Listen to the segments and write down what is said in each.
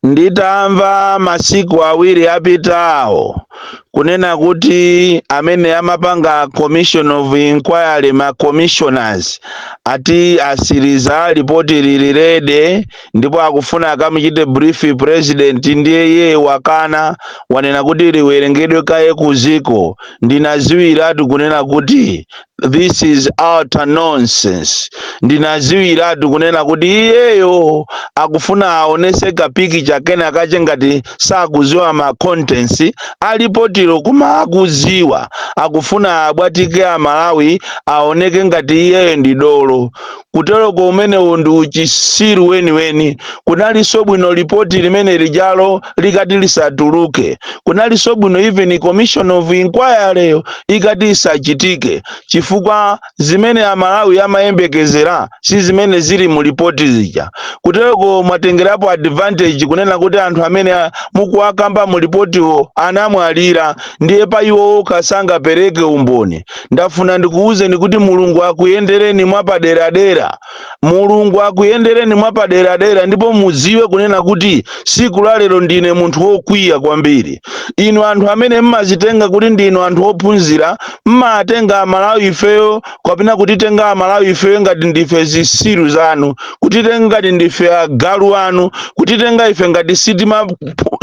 Nditamva masiku 2 apitawo kunena kuti amene amapanga commission of inquiry, ma commissioners, ati asiriza ripoti lili ready ndipo akufuna akamuchite brief president, ndiye iye wakana, wanena kuti liwerengedwe kaye kuziko. Ndinaziwiratu kunena kuti this is utter nonsense. Ndinaziwiratu kunena kuti iyeyo akufuna aonese kapikicha kena kache ngati sakuziwa ma contents alipotiro, koma akuziwa. Akufuna abwatike Amalawi, aoneke ngati iyeyo ndi dolo. Kuteroko umenewu ndi uchisiru weniweni. Kunalinso bwino lipoti limene lijalo likati lisatuluke. Kunalinso bwino even commission of inquiry ikati isachitike, chifukwa zimene Amalawi amayembekezera si zimene zili mu lipoti zija. Kuteroko mwatengerapo advantage kunena kuti anthu amene mukuwakamba mu lipotiwo anamwalira, ndiye pa iwo okha sangapereke umboni. Ndafuna ndikuwuzeni kuti Mulungu akuyendereni mwapaderadera, Mulungu akuyendereni mwapaderadera, ndipo mudziwe kunena kuti siku la lero ndine munthu wokwiya kwambiri. Inu anthu amene mmazitenga kuti ndinu anthu ophunzira, mmatenga Amalawi ifeyo kapena kutitenga Amalawi ifeyo ngati ndife zisiru zanu, kutitenga ngati ndife agalu anu, kutitenga ife ngati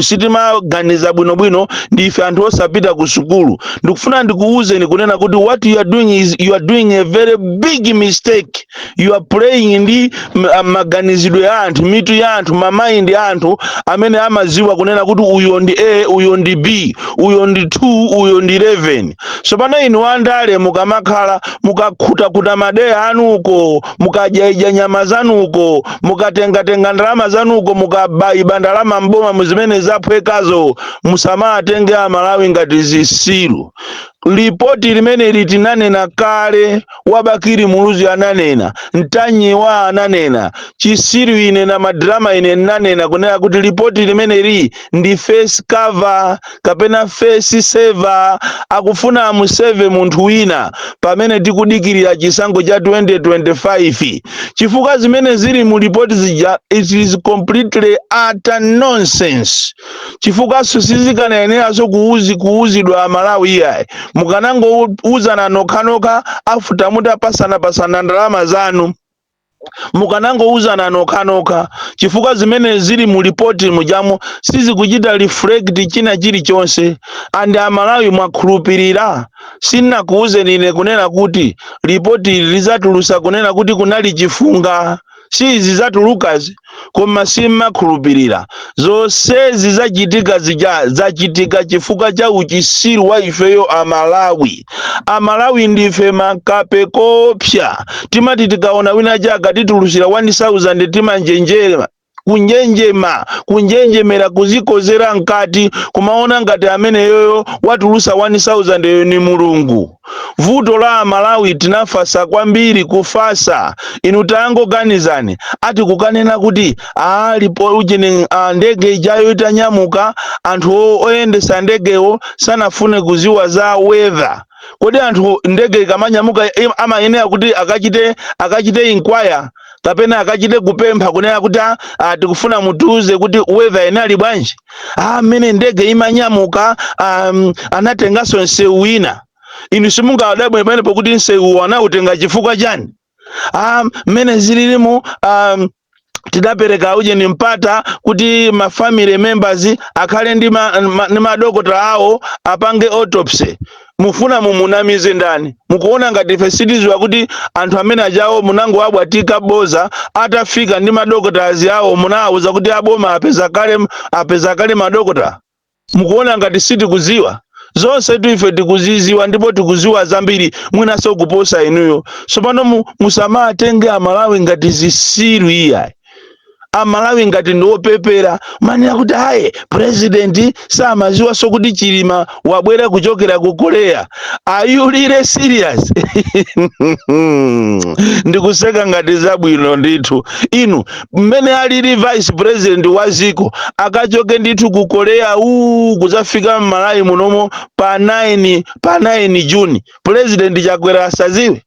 sitimaganiza bwinobwino, ndife anthu osapita ku sukulu. Ndikufuna ndikuwuzeni kunena kuti what you are doing is you are doing a very big mistake. You are playing ndi maganizidwe ya anthu, mitu ya anthu, ma mind a anthu amene amaziwa kunena kuti uyo ndi A, uyo ndi B, uyo ndi 2, uyo ndi 11. So pano inu andale mukamakhala mukakhutakuta madeya anuko, mukadyaidya nyama zanuko, mukatengatenga ndalama zanuko, mukabayiba ndalama mboma muzimene zaphwekazo, musamatenge Amalawi ngati zisiru. Lipoti limene litinanena kale, wa Bakili Muluzi ananena, Mtanyiwa ananena, chisiru ine na madrama ine nanena kunena kuti lipoti limene ndi face cover kapena face saver. Akufuna amuseve munthu wina pamene tikudikirira chisankho cha 2025, chifukwa zimene zili mu lipoti zija, it is completely utter nonsense, chifukwa sizikanayeneranso kuuzidwa Amalawi iyayi. Mukanangouzana nokhanokha afuta mutapasana-pasana ndalama zanu, mukanangouzana nokhanokha, chifukwa zimene zili mu lipoti mujamo sizikuchita reflect china chilichonse. And Amalawi mwakhulupirira. Sinakuuzeni ine kunena kuti lipoti ili lizatulusa kunena kuti kunali chifunga? Si zatulukazi, koma simmakhulupirira. Zonsezi zachitika zija zachitika chifukwa cha uchisiru wa ifeyo Amalawi. Amalawi ndife makape kopsa. Timati tikaona wina chaka titulusira 1000, timanjenjera, kunjenjema, kunjenjemera, kuzikozera mkati, kumaona ngati ameneyoyo watulusa 1000 yo ni Mulungu. Vuto la Amalawi, tinafasa kwambiri, kufasa. Inu tangoganizani, ati kukanena kuti alipo ujeni, ndege ijayo itanyamuka, anthu oyendesa ndegewo sanafune kuziwa za weather. Kodi anthu ndege ikamanyamuka amayenera kuti akachite inquire kapena akachite kupempha kunena kuti tikufuna mutiuze kuti weather inali bwanji? Mmene ndege imanyamuka anatenganso msewu wina. Inu simungadabwe pamenepo kuti msewu anautenga chifukwa chani? Mmene zililimu, tidapereka ujeni mpata kuti ma family members akhale ndi madokota awo apange autopsy. Mufuna mumunamize ndani? Mukuona ngati ife sitiziwa kuti anthu amene ajawo munangoabwatika boza? Atafika ndi madokota awo, munawuza kuti aboma apeza kale madokota. Mukuona ngati sitikuziwa zonse tu? Ife tikuziziwa ndipo tikuziwa zambiri mwinanso kuposa inuyo. Tsopano musamatenge Amalawi ngati zisiru iyayi, Amalawi ngati ndi opepera, manena kuti aye president samaziwanso kuti Chilima wabwera kuchokera ku Korea. Are you really serious? Ndikuseka ngati zabwino ndithu. Inu, mmene alili vice president wa ziko, akachoke ndithu ku Korea uu kudzafika m'Malawi munomo pa 9 June, President Chakwera asaziwe?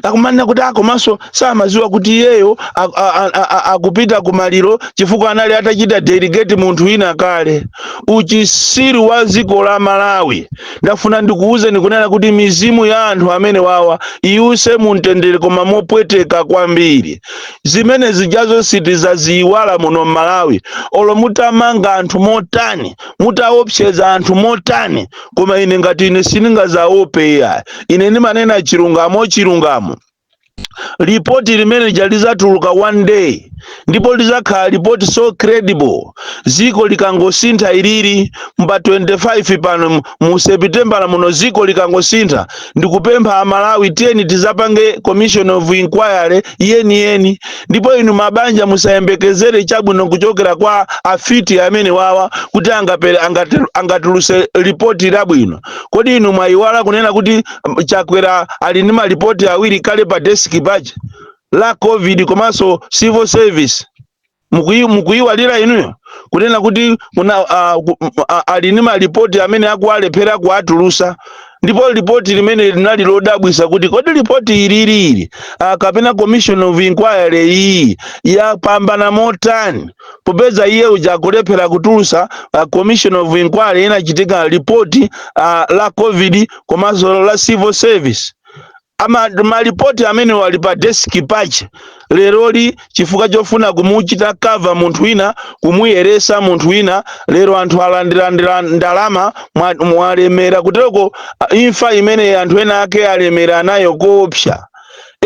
Akumanena kuti akomanso samaziwa kuti iyeyo akupita kumaliro chifukwa anali atachita delegate munthu wina kale. Uchisiru wa dziko la Malawi. Ndafuna ndikuwuzeni kunena kuti mizimu ya anthu amene wawa iwuse mumtendere, koma mopweteka kwambiri. Zimene zijazo sitizaziyiwala muno m'Malawi. Olo mutamanga anthu motani, mutaopseza anthu motani, koma ine ngati ine sindingazaope iya. Ine ndimanena chilungamo, chilungamo. Lipoti limene lija lizatuluka one day, ndipo lizakhala lipoti so credible. Ziko likangosintha ilili mpa 25 pano mu Sepitembala muno, ziko likangosintha, ndikupempha Amalawi, tiyeni tizapange commission of inquiry yeniyeni. Ndipo inu mabanja, musayembekezere chabwino kuchokera kwa afiti amene wawa kuti angatuluse lipoti labwino. Kodi inu mwayiwala kunena kuti Chakwera ali ndi malipoti awiri kale pa desk paja, la COVID komanso civil service? Mukuyiwalira inuyo kunena kuti kuna ali ndi malipoti amene akuwalephera kuatulusa? Ndipo lipoti limene linali lodabwisa kuti kodi lipoti ilili ili kapena commission of inquiry iyi yapambana motani, popeza iye uja akulephera kutulusa commission of inquiry inachitika lipoti la COVID komanso la civil service? Ama malipoti amene wali pa desk pache leroli, chifukwa chofuna kumuchita cover munthu wina, kumuyeresa munthu wina, lero anthu alandilandira ndalama, mwalemera kutereko. Imfa imene anthu ena ake alemera nayo koopsa,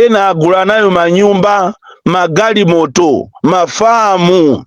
ena agula nayo manyumba, magalimoto, mafamu,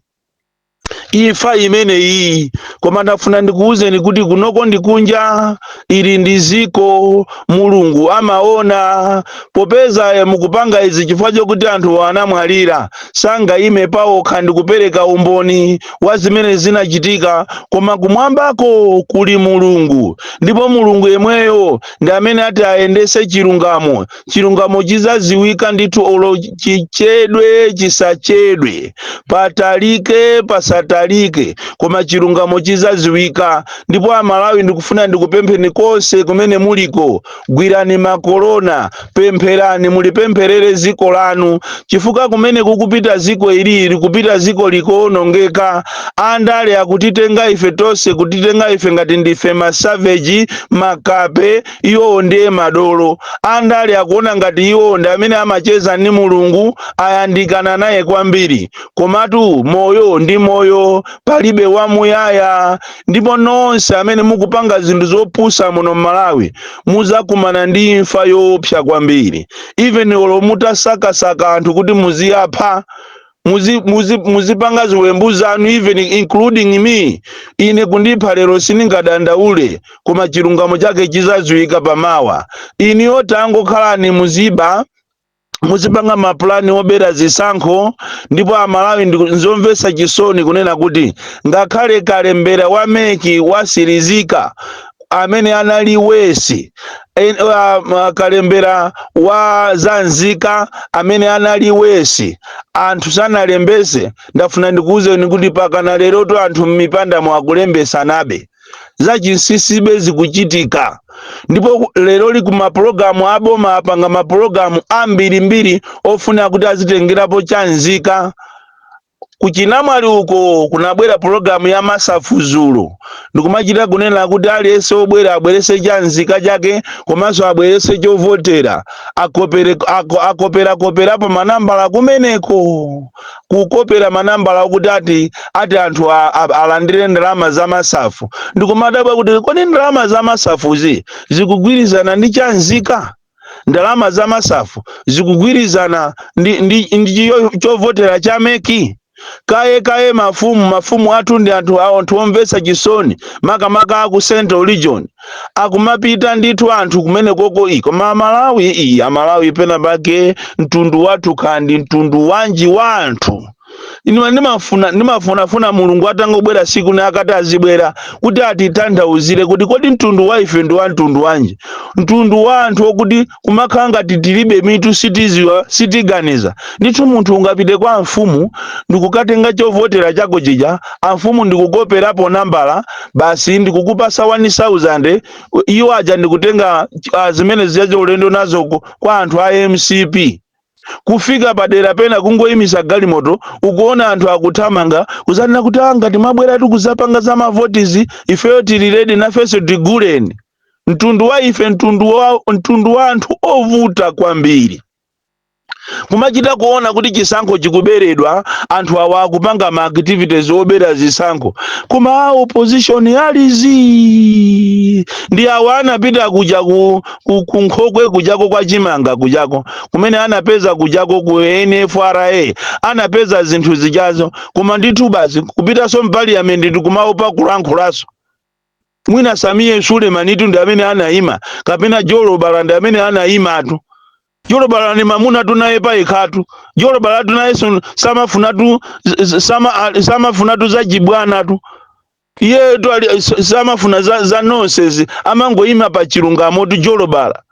imfa imene iyi. Koma ndafuna ndikuwuzeni kuti kunoko ndikunja, ili ndi ziko, Mulungu amaona. Popeza mukupanga izi chifukwa chokuti anthu anamwalira, sangayime pawokha ndikupereka umboni wa zimene zinachitika, koma kumwambako kuli Mulungu, ndipo Mulungu yemweyo ndi amene ati ayendese chilungamo. Chilungamo chizaziwika ndithu, olo chichedwe chisachedwe, patalike pasatalike, koma chilungamo chizaziwika. Ndipo Amalawi, ndikufuna ndikupempheni konse kumene muliko, gwirani makolona, pempherani, mulipempherere ziko lanu, chifukwa kumene kukupita ziko ili, likupita ziko likuonongeka. Andale akutitenga ife tonse, kutitenga ife ngati ndife ma savage, makape, iwowo ndiye madolo. Andale akuona ngati iwowo ndi amene amacheza ndi Mulungu, ayandikana naye kwambiri. Komatu moyo ndi moyo, palibe wamuyaya. Ndipo nonse amene mukupanga zinthu zopusa muno m'Malawi, muzakumana ndi imfa yoopsa kwambiri. Even olo mutasakasaka anthu kuti muziyapha, muzipanga ziwembu zanu, even including me, ine kundipha lero sindingadandaule, koma chilungamo chake chizadziwika pamawa. Iniyo tangokhalani, muziba, muzipanga mapulani obera zisankho. Ndipo Amalawi, nzomvetsa chisoni kunena kuti ngakhale kalembera wa MEC wasirizika, amene anali wesi kalembera wa zanzika amene anali wesi, anthu sanalembese. Ndafuna ndikuwuzeni kuti pakana leroto anthu m'mipandamo akulembesanabe, zachinsinsibe zikuchitika. Ndipo leroli ku mapulogalamu aboma apanga mapulogalamu ambirimbiri ofuna kuti azitengerapo chanzika. Kuchinamwali uko kunabwera pulogalamu ya MASAF zulo, ndikumachita kunena kuti aliyense obwera abwerese chanzika chake komanso abwerese chovotera. Akoperakoperapo manambala kumeneko, kukopera manambala okuti ati anthu alandire ndalama za MASAF. Ndikumadabwa kuti kodi ndalama za MASAFuzi zikugwirizana ndi chanzika? Ndalama za MASAF zikugwirizana ndi chovotera cha MEC? Kaye kaye mafumu athu ndi anthu omvetsa chisoni, makamaka aku Central Region, akumapita ndithu anthu kumene koko iyi. Koma Amalawi iyi, Amalawi pena pake mtundu wathu kandi mtundu wanji wa anthu? Ine ndimafunafuna Mulungu atangobwera siku ne akati azibwera kuti atitanthauzire kuti kodi mtundu wa ife ndi wa mtundu wanji, mtundu wa anthu okuti kumakhala ngati tilibe mitu, sitiziwa, sitiganiza. Ndithu munthu ungapite kwa mfumu ndikukatenga chovotera chako chija, amfumu ndikukoperapo nambala basi, ndikukupasa 1000, iwo aja ndikutenga zimene zijazo ulendo nazo kwa anthu a MCP. Kufika padera pena kungoyimisa galimoto, ukuona anthu akuthamanga kuzanena kuti, "Ah, ngati mwabwera tikuzapanga za mavotizi, ifeyo tili ready, nafenso tiguleni." Mtundu wa ife, mtundu wa anthu ovuta kwambiri. Kumachita kuona kuti chisankho chikuberedwa, anthu awa akupanga ma activities obera zisankho, koma a opposition alizi ndi awa anapita kuja ku nkhokwe kujako kwa chimanga kujako kumene anapeza kujako ku NFRA, anapeza zinthu zijazo. Koma ndithu basi kupitanso m'parliament ndikumaopa kulankhulaso. Mwina Sameer Suleman ndi amene anayima, kapena Jolobala ndi amene anayimatu. Jolobala ni mamuna tunaye payekhatu. Jolobala tunayenso samafunatu samafunatu za chibwanatu. Iye tu samafuna za nonsense, amangoyima pa chilungamo tu Jolobala.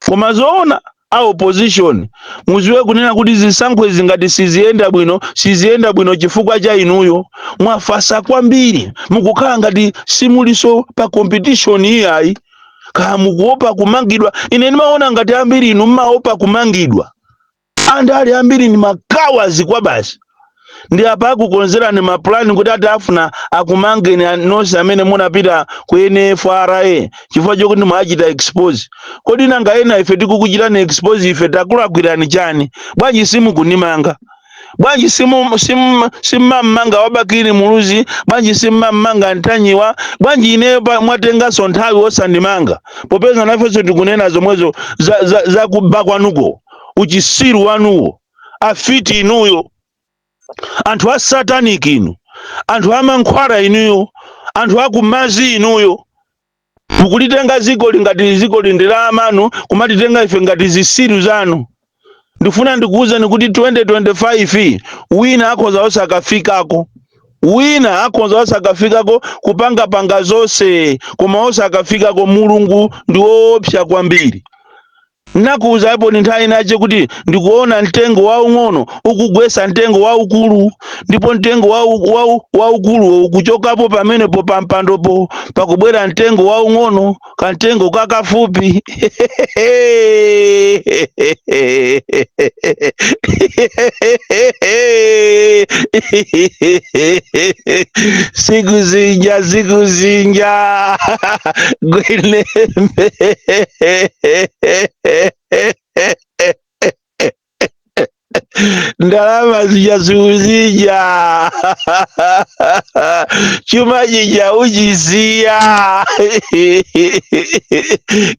Koma zoona, a opposition muziwe kunena kuti zisankho izi ngati siziyenda bwino, siziyenda bwino chifukwa cha inuyo. Mwafasa kwambiri, mukukhala ngati simuliso pa competition iyayi. Kaya mukuopa kumangidwa? Ine ndimaona ngati ambiri inu mmaopa kumangidwa. Andale ambiri ni makawazi kwa basi. Ndi apa akukonzerani mapulani kuti ati afuna akumangeni nonse amene munapita ku NFRA chifukwa chokuti mwachita expose. Kodi nanga ena ife tikukuchitani expose, ife takulakwirani chani? Bwanji simukunimanga? Bwanji simmamanga wa Bakili Muluzi? Bwanji simmamanga Ntanyiwa? Bwanji ineyo mwatenganso nthawi osandimanga, popeza nafenso tikunena zomwezo za kuba kwanuko, uchisiru wanuwo? Afiti inuyo, anthu a satanic inu, anthu amankhwala inuyo, anthu akumazi inuyo, mukulitenga ziko lingati ziko lindi la amanu, kumatitenga ife ngati zisiru zanu. Ndifuna ndikuwuzeni kuti 2025 wina akhoza osakafikako, wina akhoza osakafikako, kupangapanga zonse koma osakafikako. Mulungu ndi woopsa kwambiri. Nakuwuzapo ni nthawi inache kuti ndikuona mtengo waung'ono ukugwesa mtengo waukulu, ndipo mtengo waukulu ukuchokapo pamenepo pampandopo, pakubwera mtengo waung'ono, kamtengo kakafupi. Siku zinja, siku zinja gwelembe. Ndalama zija zikuzija, chuma chija uchisiya.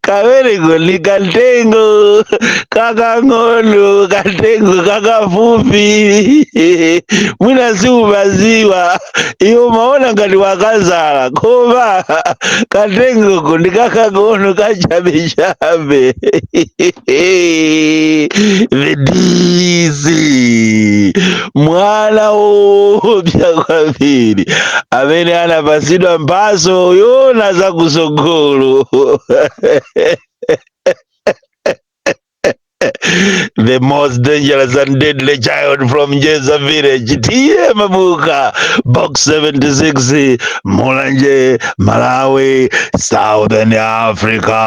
Kabereko ni kantengo kakang'ono, kantengo kakafupi. Mwina siumaziwa iwe, umaona ngati wakazala, koma katengoko ndi kakang'ono kachabechabe. The DC, mwana woopsa kwambiri amene anapasidwa mphaso yoona zakusogolo, the most dangerous and deadly child from Jeza village, T/A Mabuka, Box 76, Mulanje, Malawi, Southern Africa.